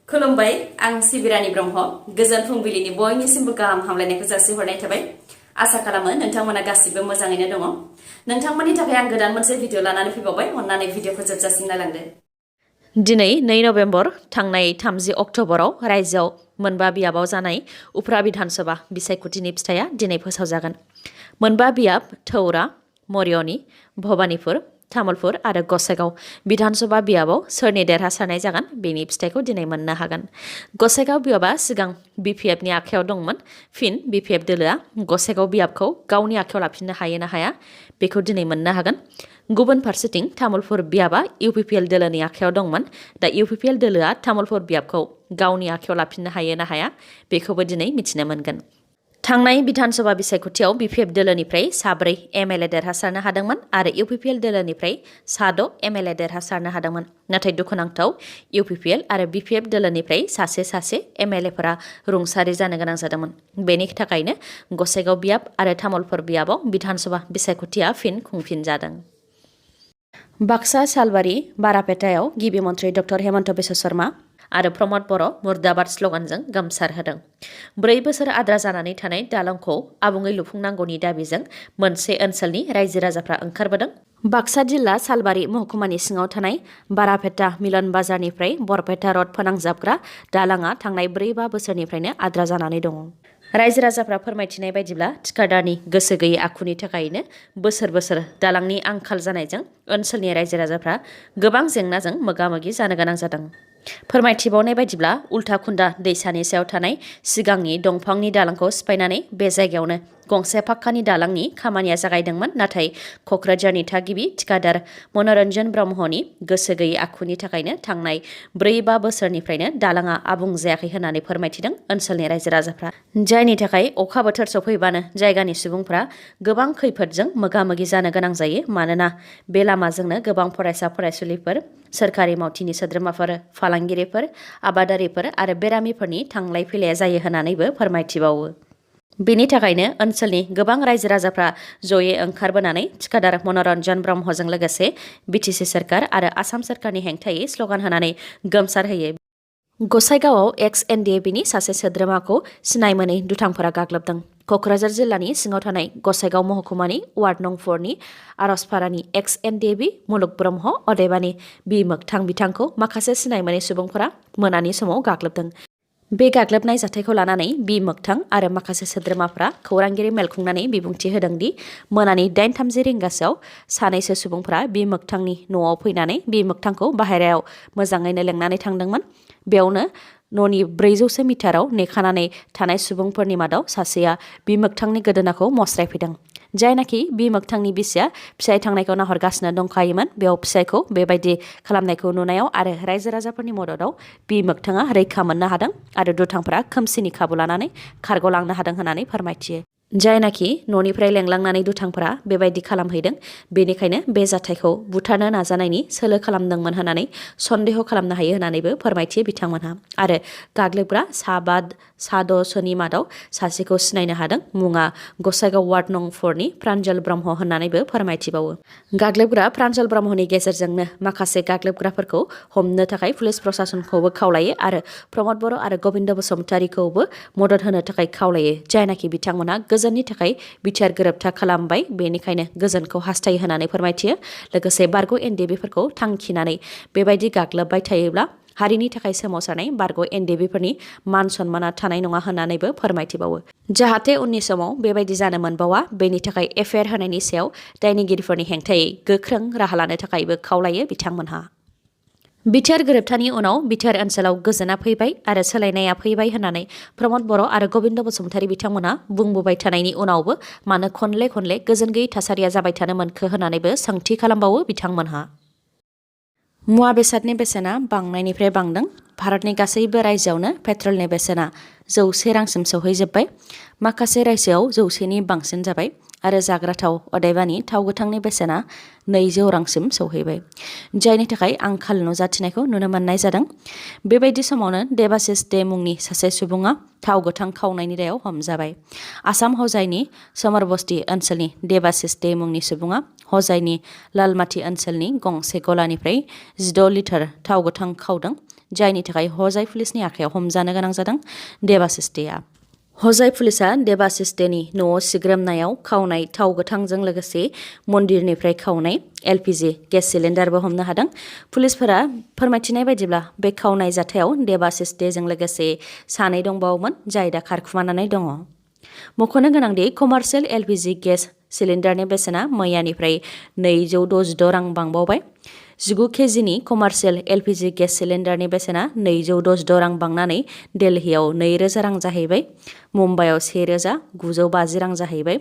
खुलुमबाय आं सिबिरानि ब्रह्म गोजोन फुंबिलिनि बयनिसिमबो गाहाम हामलायनायखौ जासिहरनाय थाबाय आसा खालामो नोंथांमोना गासिबो मोजाङैनो दङ नोंथांमोननि थाखाय आं गोदान मोनसे भिडिअ लानानै फैबावबाय अन्नानै भिडिअखौ जोबजासिम नायलांदो दिनै 2 नभेम्बर थांनाय 30 अक्ट'बराव रायजोआव मोनबा बियाबाव जानाय उफ्रा बिधानसभा बिसायख'थिनि फिथाइया दिनै फोसावजागोन मोनबा बियाब थौरा मरियनि भबानिपुर तामुलपुर आरो गसाइगाव बिधानसभा बियाबाव सोरनि देरहासारनाय जागोन बेनि फिथाइखौ दिनै मोननो हागोन गसाइगाव बियाबा सिगां BPF नि आखायाव दंमोन फिन BPF दोलोआ गसाइगाव बियाबखौ गावनि आखायाव लाफिननो हायो ना हाया बेखौ दिनै मोननो हागोन गुबुन फारसेथिं तामुलपुर बियाबा UPPL दोलोनि आखायाव दंमोन दा UPPL दोलोआ तामुलपुर बियाबखौ गावनि आखायाव लाफिननो हायो ना हाया बेखौबो दिनै मिथिनो मोनगोन थांनाय बिधानसभा बिसायख'थियाव BPF दोलोनिफ्राय 4 MLA देरहासारनो हादोंमोन आरो UPPL दोलोनिफ्राय 6 MLA देरहासारनो हादोंमोन नाथाय दुखुनांथाव UPPL आरो BPF दोलोनिफ्राय सासे MLA फोरा रुंसारि जानो गोनां जादोंमोन बेनि थाखायनो गसाइगाव बियाब आरो तामुलपुर बियाबाव बिधानसभा बिसायख'थिया फिन खुंफिनजादों बाक्सा सालबारि बारापेटायाव गिबि मन्थ्रि डक्टर हेमन्त बिश्व शर्मा आरो प्रमद बर' मुर्दाबाद स्लगानजों गोमसार होदों 4 बोसोर आद्रा जानानै थानाय दालांखौ आबुङै लुफुंनांगौनि दाबिजों मोनसे ओनसोलनि रायजो राजाफ्रा ओंखारबोदों बाक्सा जिल्ला सालबारि महकुमानि सिङाव थानाय बारापेटा मिलन बाजारनिफ्राय बरपेटा रड फोनांजाबग्रा दालाङा थांनाय 4-5 बोसोरनिफ्रायनो आद्रा जानानै दङ रायजो राजाफ्रा फोरमायथिनाय बायदिब्ला थिकादारनि गोसो गैयै आखुनि थाखायनो बोसोर दालांनि आंखाल जानायजों ओनसोलनि रायजो राजाफ्रा गोबां जेंनाजों मोगा-मोगि जानो गोनां जादों फोरमायथिबावनाय बायदिब्ला उल्था खुन्दा दैसानि सायाव थानाय सिगांनि दंफांनि दालांखौ सिफायनानै बे जायगायावनो गंसे पाक्कानि दालांनि खामानिया जागायदोंमोन नाथाय क'क्राझारनि थागिबि थिकादार मनरन्जन ब्रह्मनि गोसो गैयै आखुनि थाखायनो थांनाय 4-5 बोसोरनिफ्रायनो दालाङा आबुं जायाखै होननानै फोरमायथिदों ओनसोलनि रायजो राजाफ्रा जायनि थाखाय अखा बोथोर सफैबानो जायगानि सुबुंफ्रा गोबां खैफोदजों मोगा-मोगि जानो गोनां जायो मानोना बे लामाजोंनो गोबां फरायसा फरायसुलिफोर सोरखारि मावथिनि सोद्रोमाफोर फालांगिरिफोर आबादारिफोर आरो बेरामिफोरनि थांलाय फैलाया जायो होननानैबो फोरमायथिबावो बेनि थाखायनो ओनसोलनि गोबां रायजो राजाफ्रा जयै ओंखारबोनानै थिकादार मनरन्जन ब्रह्मजों लोगोसे BTC सोरखार आरो आसाम सोरखारनि हेंथायै स्लगान होनानै गोमसार होयो गसाइगावआव EX-NDFB नि सासे सोद्रोमाखौ सिनाय मोनै दुथांफोरा गाग्लोबदों क'क्राझार जिल्लानि सिङाव थानाय गसाइगाव महकुमानि वार्ड नं 4 नि आरजपारानि EX-NDFB मुलुग ब्रह्म अदेबानि बि मोगथां बिथांखौ माखासे सिनाय मोनै सुबुंफोरा मोनानि समाव गाग्लोबदों बे गाग्लोबनाय जाथायखौ लानानै बि मोगथां आरो माखासे सोद्रोमाफ्रा खौरांगिरि मेल खुंनानै बिबुंथि होदों दि मोनानि 8:30 रिंगासोआव सानैसो सुबुंफ्रा बि मोगथांनि न'आव फैनानै बि मोगथांखौ बाहेरायाव मोजाङैनो लेंनानै थांदोंमोन बेयावनो न'नि 400 मिटाराव नेखानानै थानाय सुबुंफोरनि मादाव सासेया बि मोगथांनि गोदोनाखौ मस्रायफैदों जायनाखि बि मोगथांनि बिसिया फिसाय थांनायखौ नाहरगासिनो दंखायोमोन बेयाव फिसायखौ बेबायदि खालामनायखौ नुनायाव आरो रायजो राजाफोरनि मददाव बि मोगथाङा रैखा मोननो हादों आरो दुथांफोरा खोमसिनि खाबु लानानै खारग'लांनो हादों होननानै फोरमायथियो जायनाखि न'निफ्राय लेंलांनानै दुथांफोरा बेबायदि खालामहैदों बेनिखायनो बे जाथायखौ बुथारनो नाजानायनि सोलो खालामदोंमोन होननानै सन्देह खालामनो हायो होननानैबो फोरमायथियो बिथांमोनहा आरो गाग्लोबग्रा 6 मादाव सासेखौ सिनायनो हादों मुङा गसाइगाव वार्ड नं 4 नि प्रान्जल ब्रह्म होननानैबो फोरमायथिबावो गाग्लोबग्रा प्रान्जल ब्रह्मनि गेजेरजोंनो माखासे गाग्लोबग्राफोरखौ हमनो थाखाय पुलिस प्रशासनखौबो खावलायो आरो प्रमद बर' आरो गबिन्द बसुमतारीखौबो मदद होनो थाखाय खावलायो जायनाखि बिथांमोना गोजोननि थाखाय बिटिआर गोरोबथा खालामबाय बेनिखायनो गोजोनखौ हास्थायो होननानै फोरमायथियो लोगोसे बारग' NDFB-फोरखौ थांखिनानै बेबायदि गाग्लोबबाय थायोब्ला हारिनि थाखाय सोमावसारनाय बारग' NDFB-फोरनि मान सन्माना थानाय नङा होननानैबो फोरमायथिबावो जाहाथे उननि समाव बेबायदि जानो मोनबावा बेनि थाखाय FIR होनायनि सायाव दायनिगिरिफोरनि हेंथायै गोख्रों राहा लानो थाखायबो खावलायो बिथांमोनहा बिटिआर गोरोबथानि उनाव बिटिआर ओनसोलाव गोजोना फैबाय आरो सोलायनाया फैबाय होननानै प्रमद बर' आरो गबिन्द बसुमतारी बिथांमोना बुंबोबाय थानायनि उनावबो मानो खनले गोजोन गैयै थासारिया जाबाय थानो मोनखो होननानैबो सोंथि खालामबावो बिथांमोनहा मुवा बेसादनि बेसेना बांनायनिफ्राय बांदों भारतनि गासैबो रायजोआवनो पेट्रलनि बेसेना 100 रांसिम सौहैजोब्बाय माखासे रायजोआव 100नि बांसिन जाबाय आरो जाग्रा थाव अदेबानि थाव गोथांनि बेसेना 200 रांसिम सौहैबाय, जायनि थाखाय आंखाल नुजाथिनायखौ नुनो मोननाय जादों। बेबायदि समावनो देबासिस दे मुंनि सासे सुबुङा थाव गोथां खावनायनि दायाव हमजाबाय। आसाम हजाइनि समरबस्ती ओनसोलनि देबासिस दे मुंनि सुबुङा हजाइनि लालमाथि ओनसोलनि गंसे गलानिफ्राय 16 लिटार थाव गोथां खावदों, जायनि थाखाय हजाइ पुलिसनि आखायाव हमजानो गोनां जादों देबासिस देआ। हजाइ पुलिसा देबासिस देनि न'आव सिग्रोमनायाव खावनाय थाव गोथांजों लोगोसे मन्दिरनिफ्राय खावनाय LPG गेस सिलिन्डारबो हमनो हादों। पुलिसफोरा फोरमायथिनाय बायदिब्ला बे खावनाय जाथायाव देबासिस देजों लोगोसे सानै दंबावोमोन, जाय दा खारखुमानानै दङ। मख'नो गोनांदि कमार्शियेल LPG गेस सिलिन्डारनि बेसेना मैयानिफ्राय 266 रां बांबावबाय। 19 केजिनि कमार्शियेल LPG गेस सिलिन्डारनि बेसेना 266 रां बांनानै दिल्लीयाव 2000 रां जाहैबाय, मुम्बाइआव 1950 रां जाहैबाय,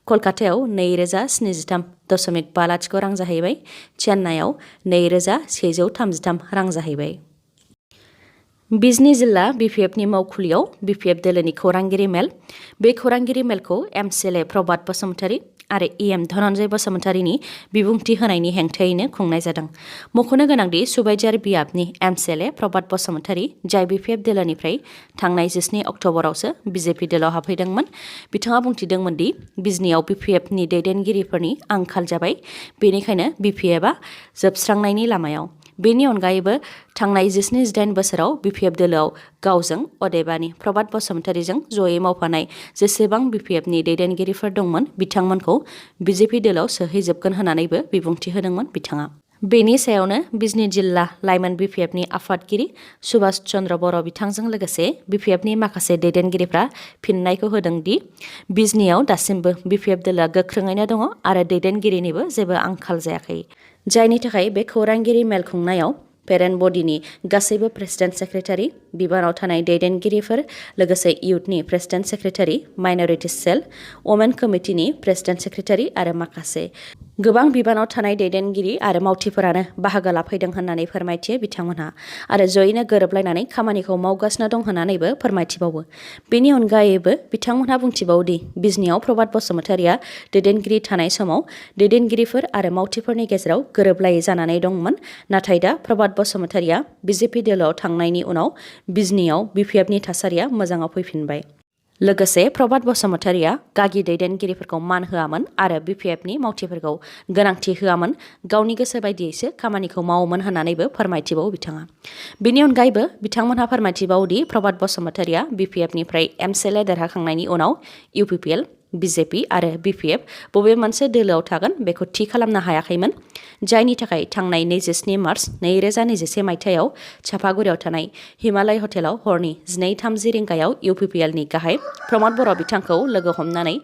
कलकातायाव 2073.50 रां जाहैबाय, चेन्नाइआव 2133 रां जाहैबाय। बिजनी जिल्ला BPFनि मावखुलियाव BPF दोलोनि खौरांगिरि मेल। बे खौरांगिरि मेलखौ MCLA प्रभात बसुमतारी आरो EM धनन्जय बसुमतारीनि बिबुंथि होनायनि हेंथायैनो खुंनाय जादों। मख'नो गोनांदि सुबाइजार बियाबनि MCLA प्रभात बसुमतारी, जाय BPF दोलोनिफ्राय थांनाय 17 अक्ट'बरावसो BJP दोलोआव हाबफैदोंमोन, बिथाङा बुंथिदोंमोन दि बिजनीआव BPFनि दैदेनगिरिफोरनि आंखाल जाबाय, बेनिखायनो BPFआ जोबस्रांनायनि लामायाव। बेनि अनगायैबो थांनाय 17-18 बोसोराव BPF दोलोआव गावजों अदेबानि प्रभात बसुमतारीजों जयै मावफानाय जेसेबां BPFनि दैदेनगिरिफोर दंमोन, बिथांमोनखौ BJP दोलोआव सोहैजोबगोन होननानैबो बिबुंथि होदोंमोन बिथाङा। बेनि सायावनो बिजनी जिल्ला लाइमोन BPFनि आफादगिरि सुभाष चन्द्र बर' बिथांजों लोगोसे BPFनि माखासे दैदेनगिरिफ्रा फिननायखौ होदों दि बिजनीआव दासिमबो BPF दोलोआ गोख्रोङैनो दङ आरो दैदेनगिरिनिबो जेबो आंखाल जायाखै, जायनि थाखाय बे खौरांगिरि मेल खुंनायाव पेरेन्ट बडिनि गासैबो प्रेसिडेन्ट सेक्रेटारि, बिबानाव थानाय दैदेनगिरिफोर, लोगोसे इयुथनि प्रेसिडेन्ट सेक्रेटारि, माइनरिटिस सेल, वमेन कमिटिनि प्रेसिडेन्ट सेक्रेटारि आरो माखासे गोबां बिबानाव थानाय दैदेनगिरि आरो मावथिफोरानो बाहागो लाफैदों होननानै फोरमायथियो बिथांमोनहा, आरो जयैनो गोरोबलायनानै खामानिखौ मावगासिनो दं होननानैबो फोरमायथिबावो। बेनि अनगायैबो बिथांमोनहा बुंथिबावदि बिजनीआव प्रभात बसुमतारीया दैदेनगिरि थानाय समाव दैदेनगिरिफोर आरो मावथिफोरनि गेजेराव गोरोबलायै जानानै दंमोन, नाथाय दा प्रभात बसुमतारीया BJP दोलोआव थांनायनि उनाव बिजनीआव BPFनि थासारिया मोजाङाव फैफिनबाय। लोगोसे प्रभात बसुमतारीया गागि दैदेनगिरिफोरखौ मान होआमोन आरो BPFनि मावथिफोरखौ गोनांथि होआमोन, गावनि गोसो बायदियैसो खामानिखौ मावोमोन होननानैबो फोरमायथिबावो बिथाङा। बेनि अनगायैबो बिथांमोनहा फोरमायथिबावदि प्रभात बसुमतारीया BPFनिफ्राय MCLA देरहाखांनायनि उनाव UPPL, BJP आरो BPF बबे मोनसे दोलोआव थागोन बेखौ थि खालामनो हायाखैमोन, जायनि थाखाय थांनाय 27 मार्च 2021 मायथाइयाव चापागुरियाव थानाय हिमालय हटेलाव हरनि 12:30 रिंगायाव UPPLनि गाहाय प्रमद बर' बिथांखौ लोगो हमनानै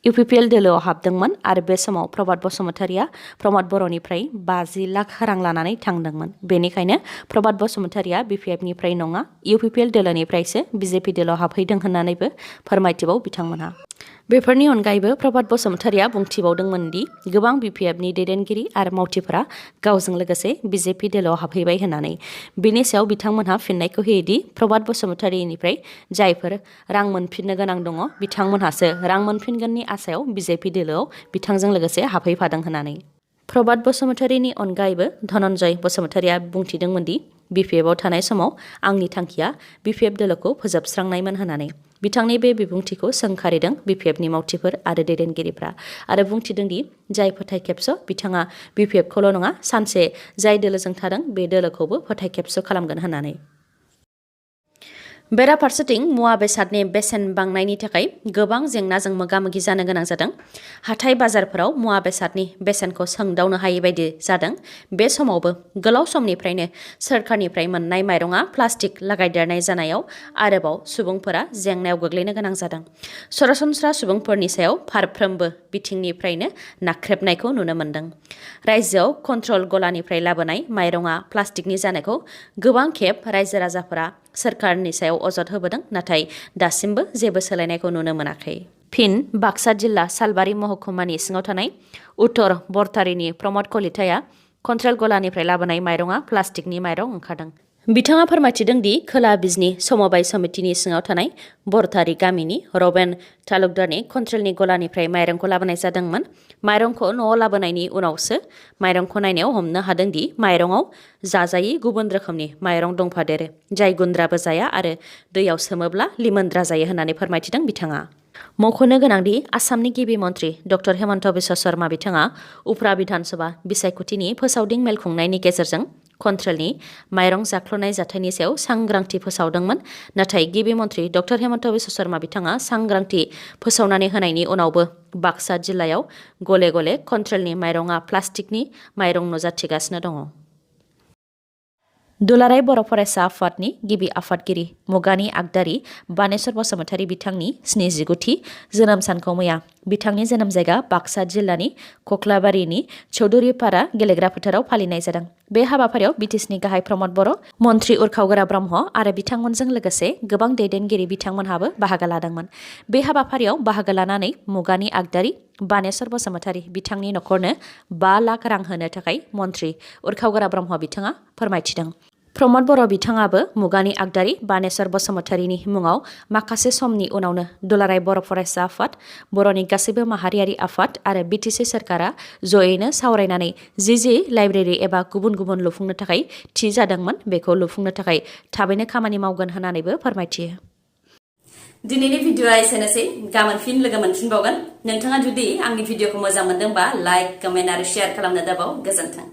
UPPL दोलोआव हाबदोंमोन आरो बे समाव प्रभात बसुमतारीया प्रमद बर'निफ्राय 50 लाख रां लानानै थांदोंमोन। बेनिखायनो प्रभात बसुमतारीया BPFनिफ्राय नङा, UPPL दोलोनिफ्रायसो BJP दोलोआव हाबहैदों होननानैबो फोरमायथिबाव बिथांमोनहा। बेफोरनि अनगायैबो प्रभात बसुमतारीया बुंथिबावदोंमोन दि गोबां BPFनि दैदेनगिरि आरो मावथिफोरा गावजों लोगोसे BJP दोलोआव हाबहैबाय होननानै। बेनि सायाव बिथांमोनहा फिननायखौ होयोदि प्रभात बसुमतारीनिफ्राय जायफोर रां मोनफिननो गोनां दङ, बिथांमोनहासो रां मोनफिनगोननि आसायाव BJP दोलोआव बिथांजों लोगोसे हाबहैफादों होननानै। प्रभात बसुमतारीनि अनगायैबो धनन्जय बसुमतारीया बुंथिदोंमोन दि BPFआव थानाय समाव आंनि थांखिया BPF दोलोखौ फोजोबस्रांनायमोन होननानै। बिथांनि बे बिबुंथिखौ सोंखारिदों BPFनि मावथिफोर आरो दैदेनगिरिफ्रा, आरो बुंथिदोंदि जाय फोथाय खेबस' बिथाङा BPFखौल' नङा, सानसे जाय दोलोजों थादों बे दोलोखौबो फोथाय खेबस' खालामगोन होननानै। बेराफारसेथिं मुवा बेसादनि बेसेन बांनायनि थाखाय गोबां जेंनाजों मोगा-मोगि जानो गोनां जादों। हाथाय बाजारफोराव मुवा बेसादनि बेसेनखौ सोंदावनो हायै बायदि जादों। बे समावबो गोलाव समनिफ्रायनो सोरखारनिफ्राय मोननाय माइरंआ प्लास्टिक लागायदेरनाय जानायाव आरोबाव सुबुंफोरा जेंनायाव गोग्लैनो गोनां जादों। सरासनस्रा सुबुंफोरनि सायाव फारफ्रोमबो बिथिंनिफ्रायनो नाख्रेबनायखौ नुनो मोन्दों। रायजोआव कन्ट्रल गलानिफ्राय लाबोनाय माइरंआ प्लास्टिकनि जानायखौ गोबां खेब रायजो राजाफोरा सोरखारनि सायाव अजद होबोदों, नाथाय दासिमबो जेबो सोलायनायखौ नुनो मोनाखै। फिन बाक्सा जिल्ला सालबारि महकुमानि सिङाव थानाय उत्तर बरतारिनि प्रमद कलिताया कन्ट्रल गलानिफ्राय लाबोनाय माइरंआ प्लास्टिकनि माइरं ओंखारदों। बिथाङा फोरमायथिदों दि खोला बिजनी समबाय समितिनि सिङाव थानाय बरथारि गामिनि रबेन तालुकदारनि कन्ट्रेलनि गलानिफ्राय माइरंखौ लाबोनाय जादोंमोन। माइरंखौ न'आव लाबोनायनि उनावसो माइरंखौ नायनायाव हमनो हादों दि माइरंआव जाजायै गुबुन रोखोमनि माइरं दंफादेरो, जाय गुन्द्राबो जाया आरो दैयाव सोमोब्ला लिमोनद्रा जायो होननानै फोरमायथिदों बिथाङा। मख'नो गोनांदि आसामनि गिबि मन्त्रि डक्टर हेमन्त बिश्व शर्मा बिथाङा उफ्रा बिधानसभा बिसायख'थिनि फोसावदिं मेल खुंनायनि गेजेरजों कन्ट्रेलनि माइरं जाख्ल'नाय जाथायनि सायाव सांग्रांथि फोसावदोंमोन। नाथाय गिबि मन्त्रि डक्टर हेमन्त बिश्व शर्मा बिथाङा सांग्रांथि फोसावनानै होनायनि उनावबो बाक्सा जिल्लायाव गले गले कन्ट्रेलनि माइरंआ प्लास्टिकनि माइरं नुजाथिगासिनो दङ। दुलाराय बर' फरायसा आफादनि गिबि आफादगिरि मुगानि आगदारि बानेश्वर बसुमतारी बिथांनि 79थि जोनोम सानखौ मैया बिथांनि जोनोम जायगा बाक्सा जिल्लानि कक्लाबारिनि चौधुरीपारा गेलेग्रा फोथाराव फालिनाय जादों। बे हाबाफारियाव बिटिसिनि गाहाय प्रमद बर', मन्त्रि उरखावगोरा ब्रह्म आरो बिथांमोनजों लोगोसे गोबां दैदेनगिरि बिथांमोनहाबो बाहागो लादोंमोन। बे हाबाफारियाव बाहागो लानानै मुगानि आगदारि बानेश्वर बसुमतारी बिथांनि नखरनो 5 लाख रां होनो थाखाय मन्त्रि उरखावगोरा ब्रह्म बिथाङा फोरमायथिदों। प्रमद बर' बिथाङाबो मुगानि आगदारि बानेश्वर बसुमतारीनि मुङाव माखासे समनि उनावनो दुलाराय बर' फरायसा आफाद, बर'नि गासैबो माहारियारि आफाद आरो बिटिसि सोरखारा जयैनो सावरायनानै जि लाइब्रेरि एबा गुबुन गुबुन लुफुंनो थाखाय थि जादोंमोन, बेखौ लुफुंनो थाखाय थाबैनो खामानि मावगोन होननानैबो फोरमायथियो। दिनैनि भिडिअआ एसेनोसै। गाबोन फिन लोगो मोनफिनबावगोन। नोंथाङा जुदि आंनि भिडिअखौ मोजां मोनदोंबा लाइक, कमेन्ट आरो शेयार खालामनो दाबाव। गोजोन्थों।